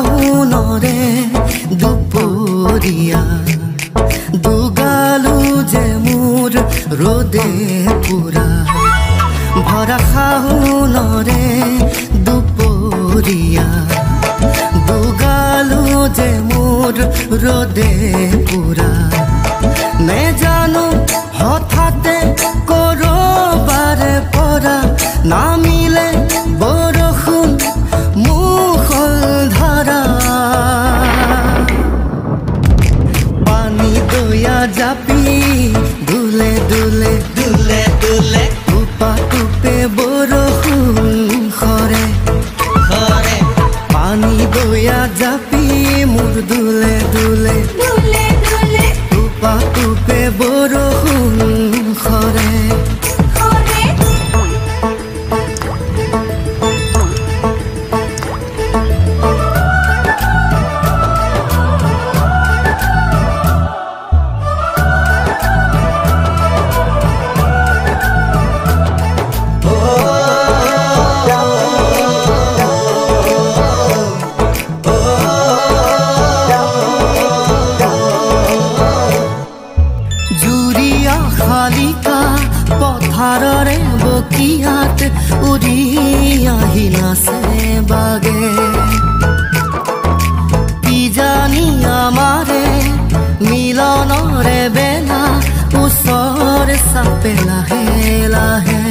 শাওনৰে দুপৰীয়া দুগালো যে মোৰ ৰ'দে পুৰা। ভৰা শাওনৰে দুপৰীয়া দুগালো যে মোৰ ৰ'দে পুৰা। নেজানো হঠাতে কৰবাৰে পৰা নামিলে বৰষুণ মুষল ধাৰা। পানী দয়া জাপি দুলে দুলে দুলে দুলে টোপা টোপে বৰষুণ সৰে সৰে। পানী দয়া জাপি মোৰ দুলে দুলে দুলে দুলে টোপা টোপে বৰষুণ সৰে। সৰে। জুৰিয়া শালিকা পথাৰৰে বকিয়াত উৰি আহি নাচে বাগে। কিজানি আমাৰে মিলনৰে বেলা ওচৰ চাপে লাহে লাহে।